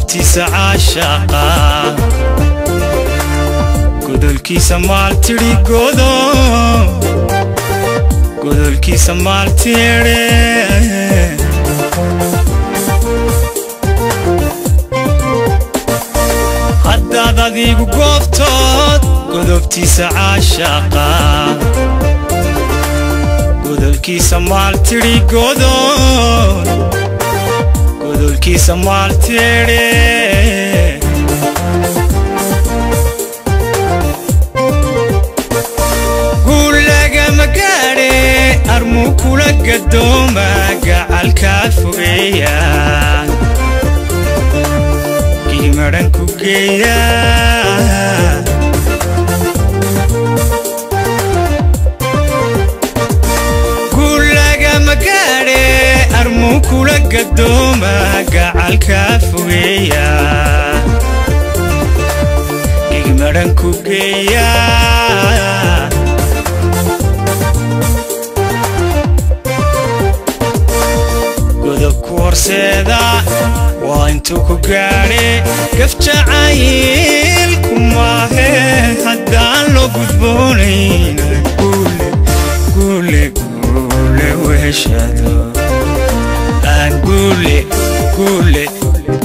Godobtiisa caashaqa godolkiisa maaltidhi godo godolkiisa maaltidhe haddaad adigu goobtood godobtiisa caashaqa godolkiisa maaltidhi godo godolkiisa maaltidhe guulagama gaadhe armuu kula gadooma gacalkaa fogeeya giimadhan ku geeya guulagama gaadhe armuu kula gadooma gacalkaa fogeeya giimadhan ku geeya godobku horseeda waa intuu ku gaadhe gafjacaylku maahe haddaan loo gudboonayn guule guule guule weheshado aan guule guule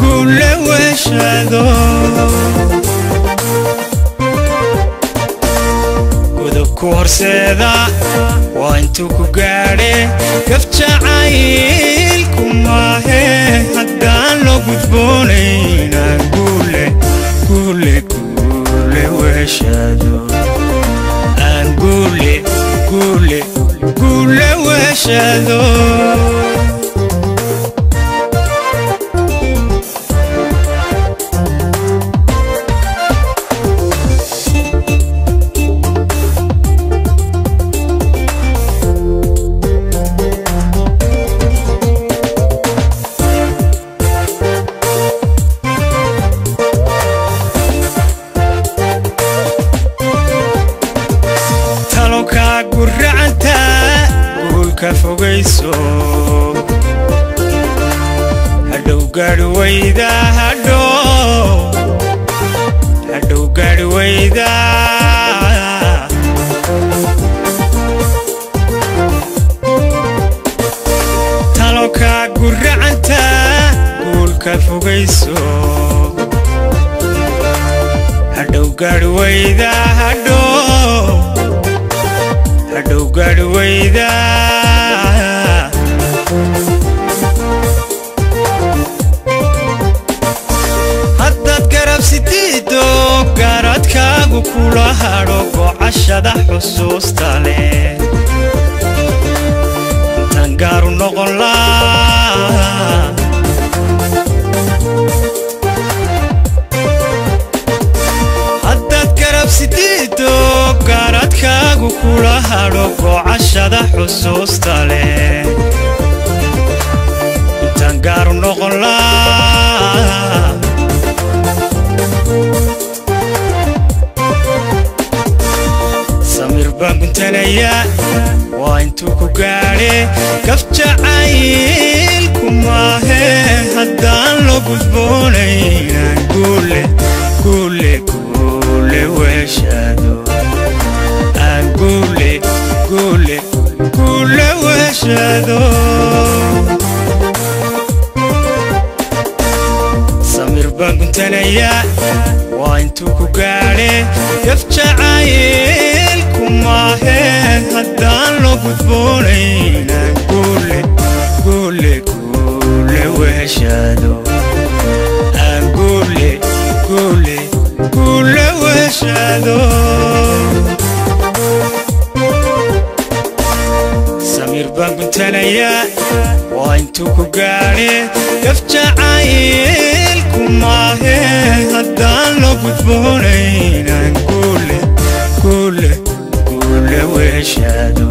guule weheshado godobku horseeda waa intuu ku gaadhe gafjacaylku maahe haddaan loo gudboonayn aan guule guule guule weheshado aan guule guule guule weheshado talokaa guracanta guulka fogayso hadhow gaadhi wayda hadhow hadhow gaadhi wayda talokaa guracanta guulka fogayso hadhow gaadhi wayda hadhow hadhow gaadhi wayda haddaad garabsidiido gaaradkaagu kula hadho gocashada xusuusta leh intaan gaaru noqon laa haddaad garabsidiido gaaradkaagu kula hadho gocashada xusuusta leh intaan gaaru noqon laa samir baan guntanayaa waa intuu ku gaadhe gafjacaylku maahe haddaan loo gudboonayn aan guule guule guule weheshado aan guule guule guule weheshado samir baan guntanayaa waa intuu ku gaadhe gafjacaylku maahe haddaan loo gudboonayn aan guule guule guule weheshado aan guule guule guule weheshado samir baan guntanayaa waa intuu ku gaadhe gafjacaylku maahe haddaan loo gudboonayn aan guule guule guule weheshado.